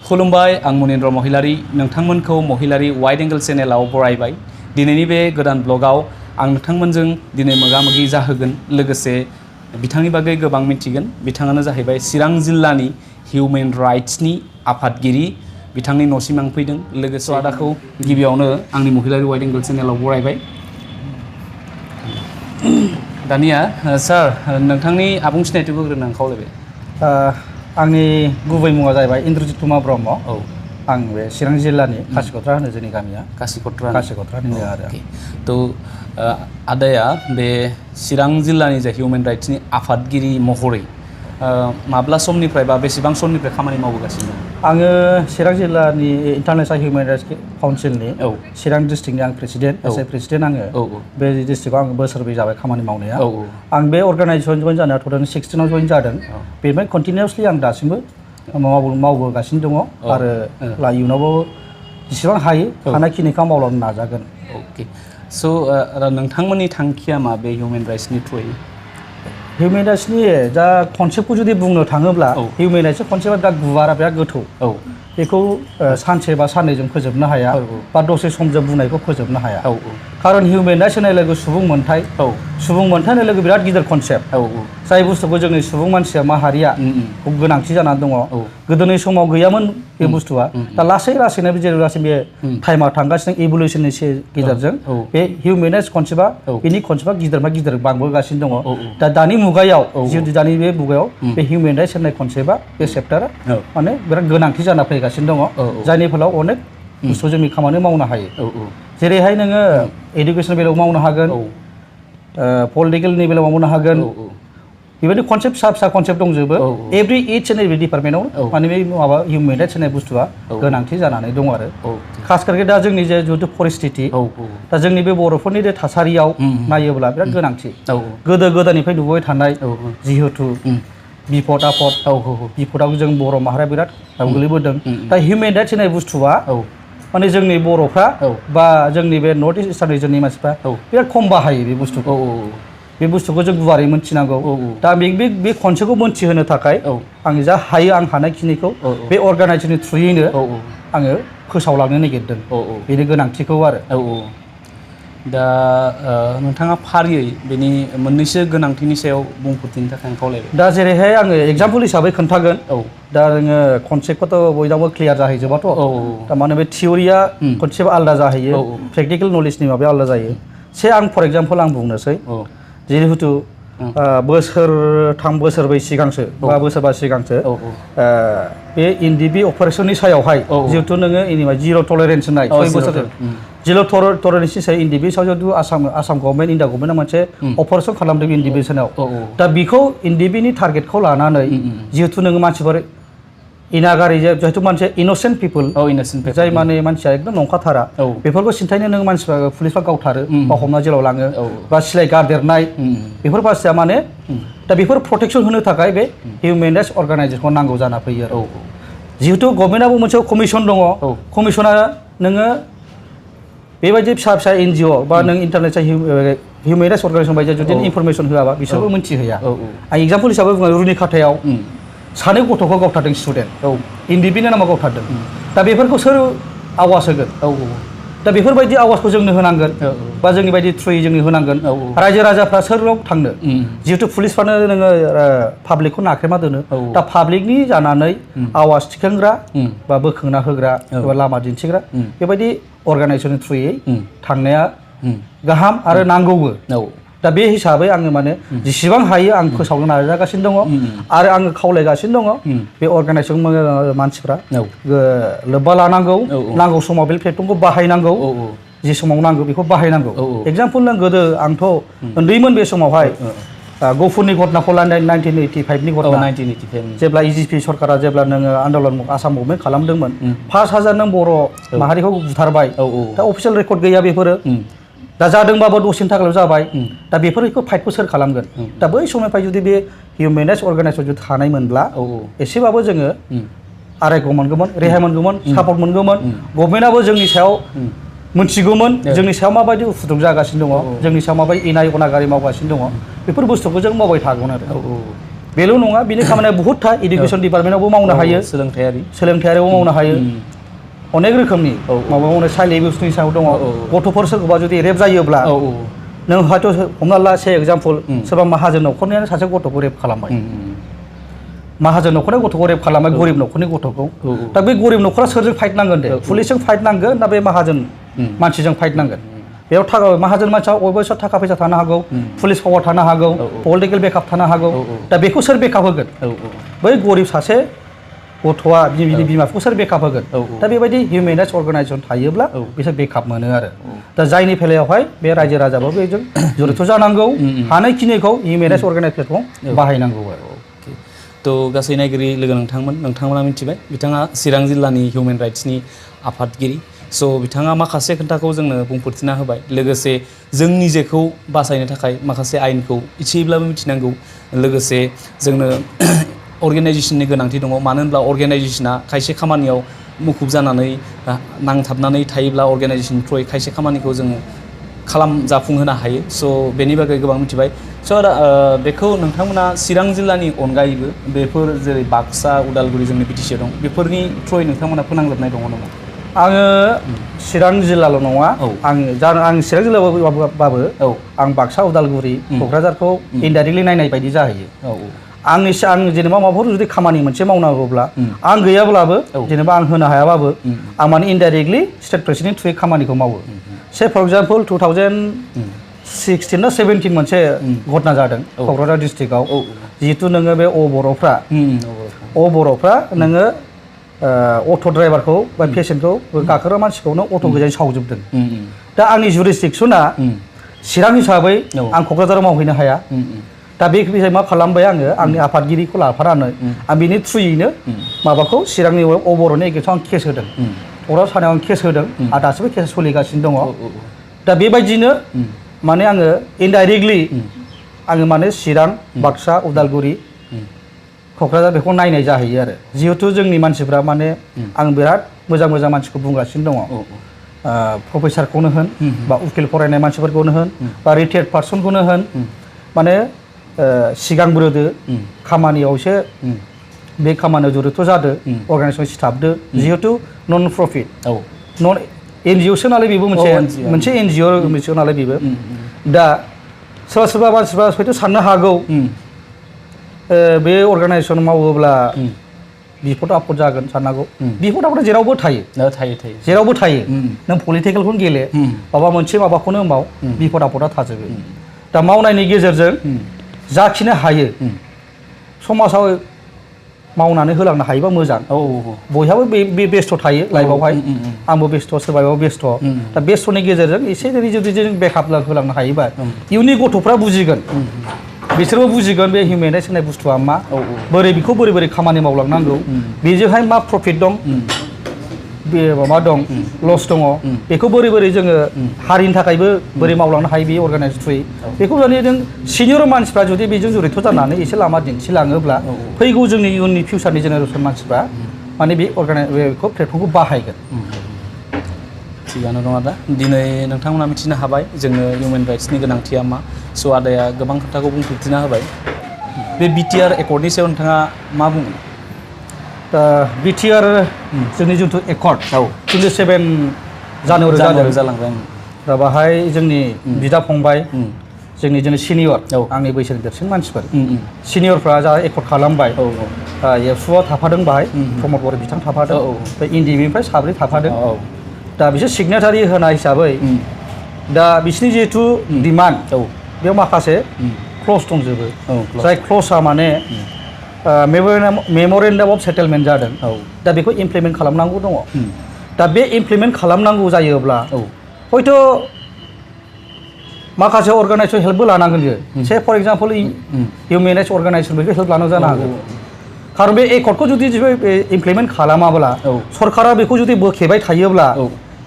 खुलुमबाय आं मुनिन्द्र महिलारि नोंथांमोनखौ महिलारि wide angle चेनेलाव बरायबाय दिनैनि बे गोदान ब्लगाव आं नोंथांमोनजों दिनै मोगा-मोगि जाहोगोन लोगोसे बिथांनि बागै गोबां मिथिगोन बिथाङानो जाहैबाय चिरां जिल्लानि हिउमेन राइट्सनि आफादगिरि बिथांनि न'सिम आं फैदों लोगोसे आदाखौ गिबियावनो आंनि महिलारि वाइड एंगल चेनेलाव बरायबाय दानिया सार नोंथांनि आबुं सिनायथिखौ होग्रोनो आं खावलायबाय आंनि गुबै मुङा जाहैबाय इन्द्रजित कुमार ब्रह्म औ आं बे चिरां जिल्लानि कासिकत्रा होनो जोंनि गामिया कासिकत्रा होनो आरो थ' आदाया बे चिरां जिल्लानि जे हिउमेन राइट्सनि आफादगिरि महरै माब्ला समनिफ्राय बा बेसेबां समनिफ्राय खामानि मावबोगासिनो आङो चिरां जिल्लानि इन्टारनेशनेल हिउमेन राइट्स काउन्सिलनि चिरां डिस्ट्रिक्टनि आं प्रेसिडेन्ट प्रेसिडेन्ट आङो बे डिस्ट्रिक्टआव आं बोसोरब्रै जाबाय खामानि मावनाया आं बे अर्गानाइजेसन जइन जानाया 2016आव जइन जादों बेनिफ्राय कन्टिनिउसलि आं दासिमबो मावबोगासिनो दङ आरो इयुनावबो जेसेबां हायो हानायखिनिखौ मावलांनो नाजागोन अके स' नोंथांमोननि थांखिया मा बे हिउमेन राइट्सनि थ्रुयै हिउमेन राइट्सनि दा कनसेप्टखौ जुदि बुंनो थाङोब्ला हिउमेन राइट्सनि कनसेप्टआ बिराद गुवार बिराद गोथौ बेखौ सानसे बा साननैजों फोजोबनो हाया बा दसे समजों बुंनायखौ फोजोबनो हाया खारन हिउमेन राइट्स होनाय लोगो सुबुं मोनथाय होननाय लोगो बिराद गिदिर कनसेप्ट जाय बुस्थुखौ जोंनि सुबुं मानसिया माहारिया गोनांथि जानानै दङ गोदोनि समाव गैयामोन बे बुस्थुआ दा लासै लासैनो जेब्लासिम बे टाइमा थांगासिनो इभलिउसननि गेजेरजों बे हिउमेन राइट्स कनसेप्टआ बेनि कनसेप्टआ गिदिर बांबोगासिनो दङ दा दानि मुगायाव जिहेतु दानि बे मुगायाव बे हिउमेन राइट्स होननाय कनसेप्टआ बे चेप्टारा माने बिराद गोनांथि जाना फैगासिनो दङ जायनि फलाव अनेक बुस्थु जोंनि खामानि मावनो हायो जेरैहाय नोङो एडुकेसन बेलायाव मावनो हागोन पलिटिकेलनि बेलायाव मावनो हागोन बेबायदि कनसेप्ट फिसा कनसेप्ट दंजोबो एभरि इच एन्ड एभरि डिपार्टमेन्टआव माने बे माबा हिउमेन राइट्स होननाय बुस्थुआ गोनांथि जानानै दङ आरो खास करके दा जोंनि जे जिहेतु परिस्थिति दा जोंनि बे बर'फोरनि बे थासारियाव नायोब्ला बिराद गोनांथि गोदो गोदायनिफ्राय नुबोबाय थानाय जिहेतु बिपद आफद बिपदाव जों बर' माहारिया बिराद गोग्लैबोदों दा हिउमेन राइट्स होननाय बुस्थुआ माने जोंनि बर'फ्रा बा जोंनि बे नर्थ इस्ट इस्टार्न रिजननि मानसिफ्रा बिराद खम बाहायो बे बुस्थुखौ जों गुवारै मोनथिनांगौ दा बे कनसेप्टखौ मोनथिहोनो थाखाय आं जा हायो आं हानायखिनिखौ बे अर्गानाइजेसननि थ्रुयैनो आङो फोसावलांनो नागिरदों बेनि गोनांथिखौ आरो दा नोंथाङा फारियै बेनि मोननैसो गोनांथिनि सायाव बुंफोरथिनि थाखाय आं खावलायबाय दा जेरैहाय आङो एग्जाम्पल हिसाबै खोन्थागोन दा नोङो कनसेप्टखौथ' बयनावबो क्लियार जाहैजोबाथ' थारमाने बे थियरिया कनसेप्ट आलादा जाहैयो प्रेक्टिकेल नलेजनि माबाया आलादा जायो आं फर एग्जाम्पल आं बुंनोसै जिहेतु बोसोरथाम बोसोरब्रै सिगांसो बा बोसोरबा सिगांसो बे एनडिबि अपारेसननि सायावहाय जिहेतु नोङो एनिमा जिर' टलारेन्स होननाय 6 बोसोर जिर' टलारेन्सनि सायाव एनडिबि सायाव जिहेतु आसाम गभर्नमेन्ट इन्डिया गभर्नमेन्टआ मोनसे अपारेसन खालामदों एनडिबिसनाव दा बेखौ एनडिबिनि टारगेटखौ लानानै जिहेतु नोङो मानसिफोर इनागारि जिहेतु मोनसे इनोसेन्ट पिपोल जाय माने मानसिया एकदम नंखाथारा बेफोरखौ सिन्थायनो नों मानसिफ्रा पुलिसफ्रा गावथारो बा हमना जेलाव लाङो बा सिलाइ गारदेरनाय बेफोर बासिया माने दा बेफोर प्रटेक्सन होनो थाखाय बे हिउमेन राइट्स अर्गानाइजेसनखौ नांगौ जाना फैयो आरो जिहेतु गभर्नमेन्टआबो मोनसे कमिसन दङ कमिसना नोङो बेबायदि फिसा एनजिअ बा नों इन्टारनेशनेल हिउमेन राइट्स अर्गानाइजेसन बायदि जुदि इनफरमेसन होआबा बिसोरबो मिन्थिहोया आं एग्जाम्पल हिसाबै बुङो रुनि खाथायाव सानै गथ'खौ गावथारदों स्टुडेन्ट एनडिबिनि नामाव गावथारदों दा बेफोरखौ सोर आवाज होगोन दा बेफोरबायदि आवाजखौ जोंनो होनांगोन बा जोंनि बायदि थ्रुयै जोंनो होनांगोन रायजो राजाफ्रा सोराव थांनो जिहेतु पुलिसफ्रानो नोङो पाब्लिकखौ नाख्रेमा दोनो दा पाब्लिकनि जानानै आवाज थिखांग्रा बा बोखांना होग्रा एबा लामा दिन्थिग्रा बेबायदि अर्गानाइजेसननि थ्रुयै थांनाया गाहाम आरो नांगौबो दा बे हिसाबै आङो माने जेसेबां हायो आं फोसावनो नाजागासिनो दङ आरो आङो खावलायगासिनो दङ बे अर्गानाइजेसन मानसिफ्रा लोब्बा लानांगौ नांगौ समाव बे प्लेटफर्मखौ बाहायनांगौ जे समाव नांगौ बेखौ बाहायनांगौ एग्जाम्पल नों गोदो आंथ' उन्दैमोन बे समावहाय गफुरनि घटनाखौ लानाय 1985नि घटना जेब्ला इजिपि सरकारा जेब्ला नोङो आन्दलन आसाम मुभमेन्ट खालामदोंमोन 5,000 नों बर' माहारिखौ बुथारबाय दा अफिसियेल रेकर्ड गैया बेफोरो दा जादोंबाबो दसेनि थाखायल' जाबाय दा बेफोरखौ फाइटखौ सोर खालामगोन दा बै समनिफ्राय जुदि बे हिउमेन राइट्स अर्गानाइजेसन जुदि थानायमोनब्ला एसेबाबो जोङो आरायग' मोनगौमोन रेहाय मोनगौमोन सापर्ट मोनगौमन गभर्नमेन्टआबो जोंनि सायाव मोनथिगौमोन जोंनि सायाव माबायदि उफुद्रुग जागासिनो दङ जोंनि सायाव माबायदि इनाय अनागारि मावगासिनो दङ बेफोर बुस्थुखौ जों मावबाय थागौमोन आरो बेल' नङा बिनि खामानिया बहुत था इडुकेसन डिपार्टमेन्टआवबो मावनो हायो सोलोंथायारियावबो मावनो हायो अनेक रोखोमनि माबा मावनो चाइल्ड एबिउसनि सायाव दङ गथ'फोर सोरखौबा जुदि रेप जायोब्ला नों हयथ' हमना ला से एग्जाम्पल सोरबा माहाजोन न'खरनियानो सासे गथ'खौ रेप खालामबाय माहाजोन न'खरनि गथ'खौ रेप खालामबाय गरिब न'खरनि गथ'खौ दा बे गरिब न'खरा सोरजों फाइट नांगोन दे पुलिसजों फाइट नांगोन ना बे माहाजोन मानसिजों फाइट नांगोन बेयाव माहाजोन मानसिया अबयस्स थाखा फैसा थानो हागौ पुलिस पावार थानो हागौ पलिटिकेल बेकआप थानो हागौ दा बेखौ सोर बेकआप होगोन बै गरिब सासे गथ'आ बिनि बिमा बिफाखौ सोर बेकआप होगोन दा बेबायदि हिउमेन राइट्स अर्गानाइजेसन थायोब्ला बिसोर बेकआप मोनो आरो दा जायनि बेलायावहाय बे रायजो राजाबो बेजों जड़ित जानांगौ हानायखिनिखौ हिउमेन राइट्स अर्गानाइजेसनखौ बाहायनांगौ आरो तो गासै नायगिरि लोगो नोंथांमोना मिथिबाय बिथाङा चिरां जिल्लानि हिउमेन राइट्सनि आफादगिरि स' बिथाङा माखासे खोथाखौ जोंनो बुंफोरथिना होबाय लोगोसे जों निजेखौ बासायनो थाखाय माखासे आयेनखौ एसेब्लाबो मिथिनांगौ लोगोसे जोंनो अर्गेनाइजेसननि गोनांथि दङ मानो होनब्ला अर्गेनाइजेसना खायसे खामानियाव मुखुब जानानै नांथाबनानै थायोब्ला अर्गेनाइजेसन थ्रुयै खायसे खामानिखौ जोङो जाफुंहोनो हायो स' बेनि बागै गोबां मिथिबाय स' बेखौ नोंथांमोना चिरां जिल्लानि अनगायैबो बेफोर जेरै बाक्सा उदालगुरि जोंनि बिटिसिआव दं बेफोरनि थ्रुयै नोंथांमोना फोनांजोबनाय दङ नामा आङो चिरां जिल्लाल' नङा आं चिरां जिल्लाबाबो आं बाक्सा उदालगुरि क'क्राझारखौ इनडाइरेक्टलि नायनाय बायदि जाहैयो आं जेनेबा माबाफोर जुदि खामानि मोनसे मावनांगौब्ला आं गैयाब्लाबो जेनेबा आं होनो हायाबाबो आं माने इनडाइरेक्टलि स्टेट प्रेसिडेन्ट थ्रुयै खामानिखौ मावो से फर एग्जाम्पल 2016 ना 17 मोनसे घटना जादों क'क्राझार डिस्ट्रिक्टआव जिहेतु नोङो बे बर'फ्रा नोङो अट' ड्राइभारखौ बा पेसेन्टखौ गाखोग्रा मानसिखौनो अट' गोजायै सावजोबदों दा आंनि जुरिसडिक्सना चिरां हिसाबै आं क'क्राझाराव मावहैनो हाया दा बे बिषय मा खालामबाय आङो आंनि आफादगिरिखौ लाफानानै आं बिनि थ्रुयैनो माबाखौ चिरांनि बर'नि एगेन्स्टआव आं केस होदों क'क्राझार थानायाव आं केस होदों आरो दासिमबो केस सोलिगासिनो दङ दा बेबायदिनो माने आङो इनडाइरेक्टलि आङो माने चिरां बाक्सा उदालगुरि क'क्राझार बेखौ नायनाय जाहैयो आरो जिहेतु जोंनि मानसिफ्रा माने आं बिराद मोजां मोजां मानसिखौ बुंगासिनो दङ प्रफेसारखौनो होन बा उकिल फरायनाय मानसिफोरखौनो होन बा रिटायार्ड पार्सनखौनो होन माने सिगांग्रोदो खामानियाव एसे बे खामानियाव जड़ित जादो अर्गानाइजेसन सिथाबदो जिहेतु नन प्रफिट नन एनजिअसो नालाय बेबो मोनसे एनजिअ मोनसे नालाय बेबो दा सोरबा मानसिफ्रा हयथ' साननो हागौ बे अर्गानाइजेसन मावोब्ला बिपद आफद जागोन साननांगौ बिपद आफदा जेरावबो थायो जेरावबो थायो नों पलिटिकेलखौनो गेले माबा मोनसे माबाखौनो माव बिपद आफदा थाजोबो दा मावनायनि गेजेरजों जाखिनो हायो समाजाव मावनानै होलांनो हायोबा मोजां बयहाबो बे बेस्थ' थायो लाइफआवहाय आंबो बेस्थ' सोरबायाव बेस्थ' दा बेस्थ'नि गेजेरजों एसे जुदि जों बेकआप होलांनो हायोबा इयुननि गथ'फ्रा बुजिगोन बिसोरबो बुजिगोन बे हिउमेन राइट्स होननाय बुस्थुआ मा बोरै खामानि मावलांनांगौ बेजोंहाय मा प्रफिट दं बे मा दं लस दङ बेखौ बोरै जोङो हारिनि थाखायबो बोरै मावलांनो हायो बे अर्गानाइजेसन थ्रुयै बेखौ जुदि जों सिनियर मानसिफ्रा जुदि बेजों जड़ित जानानै एसे लामा दिन्थिलाङोब्ला फैगौ जोंनि इयुननि फिउचारनि जेनेरेसन मानसिफ्रा माने बे बेखौ प्लेटफर्मखौ बाहायगोन थिगानो दं आदा दिनै नोंथांमोना मिथिनो हाबाय जोंनो हिउमेन राइट्सनि गोनांथिया मा स' आदाया गोबां खोथाखौ बुंफोरथिना होबाय बे बिटिआर एकर्डनि सायाव नोंथाङा मा बुङो बिटिआर जोंनि जिथु एकर्ड 27 जानुवारि जालांबाय दा बाहाय जोंनि बिदा फंबाय जोंनि सिनियर आंनि बैसोनि देरसिन मानसिफोर सिनियरफ्रा जा एकर्ड खालामबाय एबसुआ थाफादों बाहाय प्रमद बर' बिथां थाफादों ओमफ्राय इनडिबिनिफ्राय 7 थाफादों दा बिसोर सिगनेटारि होनाय हिसाबै दा बिसोरनि जिहेथु डिमान्ड बेयाव माखासे क्लज दंजोबो जाय क्लजआ माने मेम'रेन्डाम अफ सेटेलमेन्ट जादों दा बेखौ इमप्लिमेन्ट खालामनांगौ दङ दा बे इमप्लिमेन्ट खालामनांगौ जायोब्ला हयथ' माखासे अर्गानाइजेसन हेल्पबो लानांगोन बियो से for example human rights organisation बेखौ हेल्प लानांगौ जानो हागौ खारन बे एकर्डखौ जुदि इमप्लिमेन्ट खालामाब्ला सरकारा बेखौ जुदि बोखेबाय थायोब्ला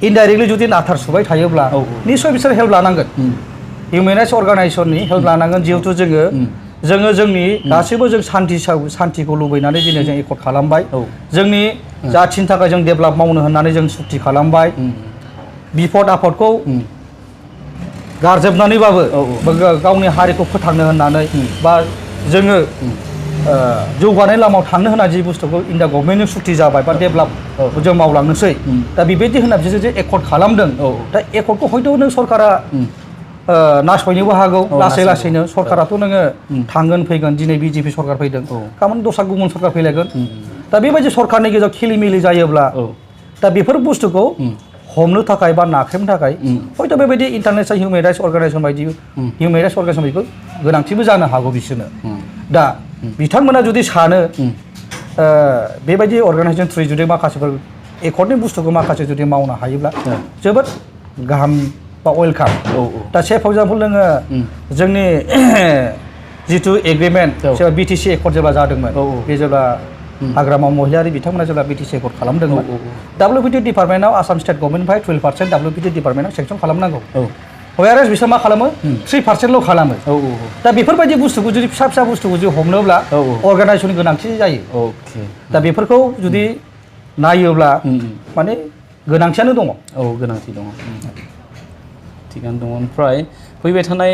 इनडाइरेक्टलि जुदि नाथार सुबाय थायोब्ला निस्सय बिसोर हेल्प लानांगोन हिउमेन राइट्स अर्गानाइजेसननि हेल्प लानांगोन जिहेतु जोङो जोंनि गासैबो जों सान्तिखौ लुबैनानै दिनै जों एकर्ड खालामबाय जोंनि जाथिनि थाखाय जों डेभेलप मावनो होननानै जों सुक्ति खालामबाय बिपद आफदखौ गारजोबनानैबाबो गावनि हारिखौ फोथांनो होननानै बा जोङो जौगानाय लामायाव थांनो होनना जि बुस्थुखौ इन्डिया गभर्नमेन्टनि सुक्ति जाबाय बा डेभेलप जों मावलांनोसै दा बेबायदि होनना बिसोर जे एकर्ड खालामदों दा एकर्डखौ हयथ' नों सरकारा नासयनोबो हागौ लासै लासैनो सरकाराथ' नोङो थांगोन फैगोन दिनै बिजेपि सरकार फैदों गाबोन दस्रा गुबुन सरकार फैलायगोन दा बेबायदि सरकारनि गेजेराव खिलिमिलि जायोब्ला दा बेफोर बुस्थुखौ हमनो थाखाय बा नाख्रेबनो थाखाय हयथ' बेबायदि इन्टारनेशनेल हिउमेन राइट्स अर्गानाइजेसन बायदि हिउमेन राइट्स अर्गानाइजेसन बायदिखौ गोनांथिबो जानो हागौ बिसोरनो दा बिथांमोना जुदि सानो बेबायदि अर्गानाइजेसन थ्रुयै जुदि माखासेफोर एकर्डनि बुस्थुखौ माखासे जुदि मावनो हायोब्ला जोबोद गाहाम बा वेलकाम दा से फर एग्जाम्पल नोङो जोंनि जिथु एग्रिमेन्ट जेब्ला बिटिसि एकर्ड जेब्ला जादोंमोन बे जेब्ला हाग्रामा महिलारि बिथांमोना जेब्ला बिटिसि एकर्ड खालामदोंमोन WPT डिपार्टमेन्टआव आसाम स्टेट गभर्नमेन्टनिफ्राय 12% WPT डिपार्टमेन्टआव सेंसन खालामनांगौ हयारेस बिसोर मा खालामो 3%ल' खालामो दा बेफोरबायदि बुस्थुखौ जुदि फिसा फिसा बुस्थुखौ जुदि हमनोब्ला अर्गानाइजेसननि गोनांथि जायो दा बेफोरखौ जुदि नायोब्ला माने गोनांथियानो दङ गोनांथि दङ थिगानो दङ ओमफ्राय फैबाय थानाय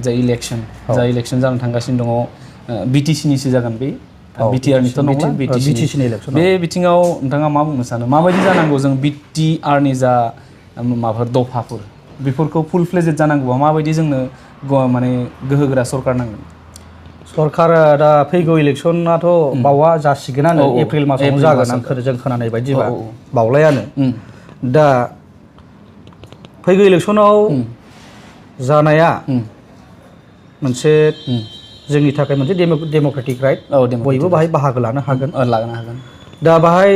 जाय इलेक्सन जानो थांगासिनो दङ बिटिसिनिसो जागोन बे बिटिआरनिथ' नङा बिटिसिनि इलेक्सन बे बिथिङाव नोंथाङा मा बुंनो सानो माबायदि जानांगौ जों बिटिआरनि जा माबाफोर दफाफोर बेफोरखौ फुल फ्लेजेड जानांगौबा माबायदि जोंनो माने गोहोगोरा सरकार नांगोन सरकारा दा फैगौ इलेक्सनाथ' बावा जासिगोनानो एप्रिल मासावनो जागोन आं जों खोनानाय बायदिबा बावलायानो दा फैगौ इलेक्सनाव जानाया मोनसे जोंनि थाखाय मोनसे डेम'क्रेटिक राइट बयबो बाहाय बाहागो लानो हागोन दा बाहाय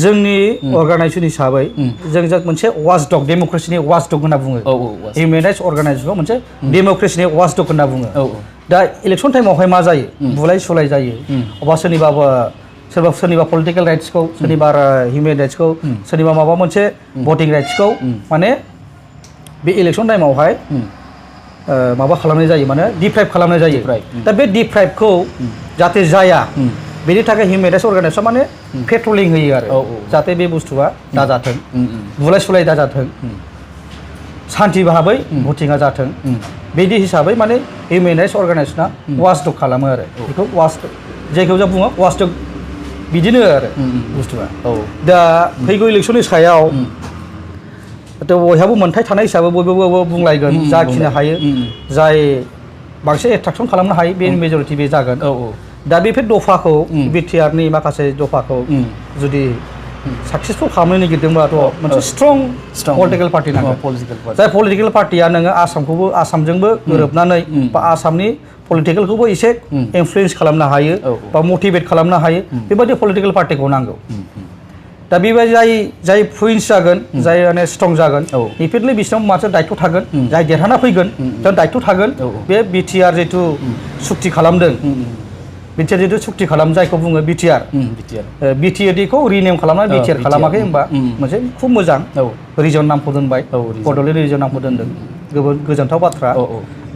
जोंनि अर्गानाइजेसन हिसाबै जों मोनसे वाचडग डेम'क्रेसिनि वाचडग होनना बुङो हिउमेन राइट्स अर्गानाइजेसनखौ मोनसे डेम'क्रेसिनि वाचडग होनना बुङो दा इलेक्सन टाइमावहाय मा जायो बुलाय सुलाय जायो अबा सोरनिबा पलिटिकेल राइट्सखौ सोरनिबा हिउमेन राइट्सखौ सोरनिबा माबा मोनसे भटिं राइट्सखौ माने बे इलेक्सन टाइमावहाय माबा खालामनाय जायो माने डिप्राइभ खालामनाय जायो दा बे डिप्राइभखौ जाहाथे जाया बेनि थाखाय हिउमेन राइट्स अर्गानाइजेसन माने पेट्रलिं होयो आरो जाहाथे बे बुस्थुआ दाजाथों बुलाय सुलाय दाजाथों सान्थि भाबै भटिंआ जाथों बिदि हिसाबै माने हिउमेन राइट्स अर्गानाइजेसना वाचडग खालामो आरो बेखौ जायखौ जों बुङो वाचडग बिदिनो आरो बुस्थुआ दा फैगौ इलेक्सननि सायाव बयहाबो मोन्थाय थानाय हिसाबै बयबो बुंलायगोन जाखिनो हायो जाय बांसिन एट्राकसन खालामनो हायो बे मेजरिटि बे जागोन दा बेफोर दफाखौ बिटिआरनि माखासे दफाखौ जुदि साक्सेसफुल खालामनो नागिरदोंब्लाथ' मोनसे स्ट्रं पलिटिकेल पार्टि नांगौ जाय पलिटिकेल पार्टिया नोङो आसामजोंबो गोरोबनानै बा आसामनि पलिटिकेलखौबो एसे इनफ्लुयेन्स खालामनो हायो बा मटिभेट खालामनो हायो बेबायदि पलिटिकेल पार्टिखौ नांगौ दा बेबायदि जाय फ्लुयेन्स जागोन जाय माने स्ट्रं जागोन बेफोरनि बिसिनाव मोनसे दायित्व थागोन जाय देरहाना फैगोन जों दायित्व थागोन बे बिटिआर जिथु सुक्ति खालामदों बिटिआर जिथु सुक्ति खालाम जायखौ बुङो बिटिआरखौ रिनेम खालामनानै बिटिआर खालामाखै होनबा मोनसे खुब मोजां रिजन नामखौ दोनबाय बड'लेण्ड रिजन नामखौ दोनदों गोजोनथाव बाथ्रा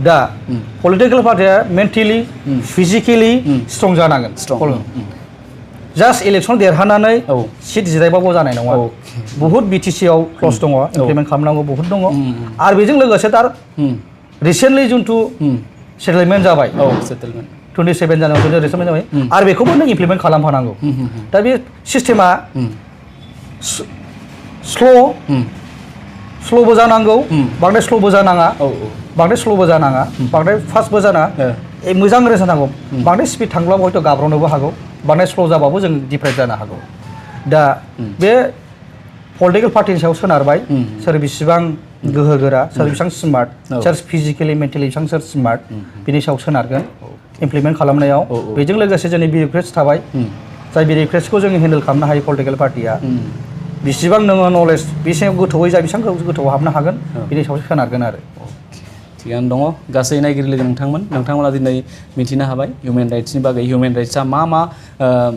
दा पलिटिकेल पार्टिया मेन्टेलि फिजिकेलि स्ट्रं जानांगोन जास्ट इलेक्सन देरहानानै सिट जिरायबाबो जानाय नङा बुहुत बिटिसिआव क्लस दङ इमप्लिमेन्ट खालामनांगौ बुहुत दङ आरो बेजों लोगोसे तार रिसेन्टलि जिथु सेटेलमेन्ट जाबाय 27 जानुवारियाव रिसेटलमेन्ट जाबाय आरो बेखौबो नों इमप्लिमेन्ट खालामफानांगौ दा बे सिस्टेमा स्ल'बो जानांगौ बांद्राय स्ल'बो जानाङा बांद्राय फास्टबो जानाङा मोजां रेस जानांगौ बांद्राय स्पिड थांब्लाबो हयथ' गाब्र'नोबो हागौ बांद्राय स्ल' जाबाबो जों डिप्राइभ जानो हागौ दा बे पलिटिकेल पार्टिनि सायाव सोनारबाय सोर बेसेबां गोहोगोरा सोर बेसेबां स्मार्ट सोर फिजिकेलि मेन्टेलि बेसेबां सोर स्मार्ट बिनि सायाव सोनारगोन इमप्लिमेन्ट खालामनायाव बेजों लोगोसे जोंनि बिउरोक्रेट्स थाबाय जाय बिउरोक्रेट्सखौ जों हेन्डेल खालामनो हायो पलिटिकेल पार्टिया बेसेबां नोङो नलेज बेसेबां गोथौयै जा बेसेबां गोथौआव हाबनो हागोन बिनि सायावसो सोनारगोन आरो थिगानो दङ गासै नायगिरि लोगो नोंथांमोना दिनै मिथिनो हाबाय हिउमेन राइट्सनि बागै हिउमेन राइट्सआ मा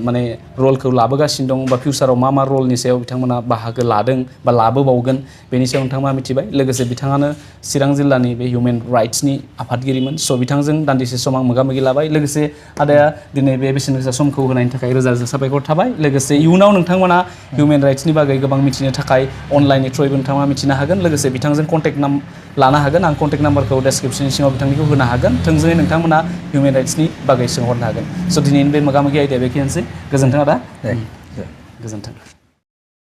माने रलखौ लाबोगासिनो दं बा फिउचाराव मा रलनि सायाव बिथांमोना बाहागो लादों बा लाबोबावगोन बेनि सायाव नोंथांमोना मिथिबाय लोगोसे बिथाङानो चिरां जिल्लानि बे हिउमेन राइट्सनि आफादगिरिमोन स' बिथांजों दान्दिसे सम आं मोगा-मोगि लाबाय लोगोसे आदाया दिनै बे बेसेन गोसा समखौ होनायनि थाखाय रोजा रोजा साबायखर थाबाय लोगोसे इयुनाव नोंथांमोना हिउमेन राइट्सनि बागै गोबां मिथिनो थाखाय अनलाइननि थ्रुयैबो नोंथांमोना मिथिनो हागोन लोगोसे बिथांजों कन्टेक्ट लानो हागोन आं कन्टेक्ट नाम्बारखौ नाम्बारखौ डेसक्रिपसननि सिङाव बिथांनिखौ होनो हागोन थोंजोङै नोंथांमोना हिउमेन राइट्सनि बागै सोंहरनो हागोन स' दिनैनि बे मोगा मोगि आयदाया बेखिनियानोसै गोजोन्थों आदा दे गोजोन्थों